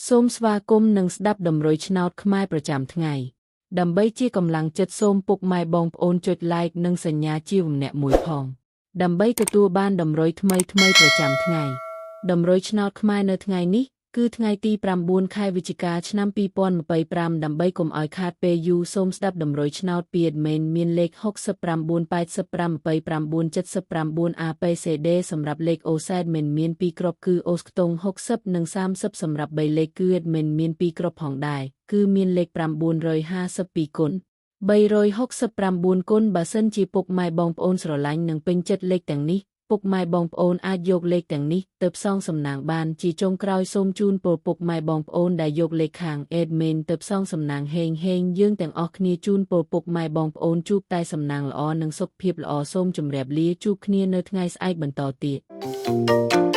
សូមស្វាគមន៍និងស្ដាប់តម្រុយឆ្នោតខ្មែរប្រចាំថ្ងៃដើម្បីជាកម្លាំងចិត្តសូមពុកម៉ែបងប្អូនចុច Like និងសញ្ញាជាវម្នាក់មួយផងដើម្បីទទួលបានតម្រុយថ្មីៗប្រចាំថ្ងៃតម្រុយឆ្នោតខ្មែរនៅថ្ងៃនេះគឺថ្ងៃទី9ខែវិច្ឆិកាឆ្នាំ2025ដើម្បីកុំឲ្យខាតពេលយូរសូមស្ដាប់តម្រុយឆ្នោតពី admin មានលេខ69 85 29 79 APCD សម្រាប់លេខ OS admin មាន2គ្រាប់គឺ OS ខ្ទង់60និង30សម្រាប់3លេខគឺ admin មាន2គ្រាប់ផងដែរគឺមានលេខ952គុណ369គុណបើសិនជាពុកម៉ែបងប្អូនស្រឡាញ់និងពេញចិត្តលេខទាំងនេះពុកម៉ែបងប្អូនអាចយកលេខទាំងនេះទៅផ្សងសំណាងបានជាចុងក្រោយសូមជូនពរពុកម៉ែបងប្អូនដែលយកលេខខាង admin ទៅផ្សងសំណាងហេងហេងយើងទាំងអស់គ្នាជូនពរពុកម៉ែបងប្អូនជួបតែសំណាងល្អនិងសុខភាពល្អសូមជម្រាបលាជួបគ្នានៅថ្ងៃស្អែកបន្តទៀត។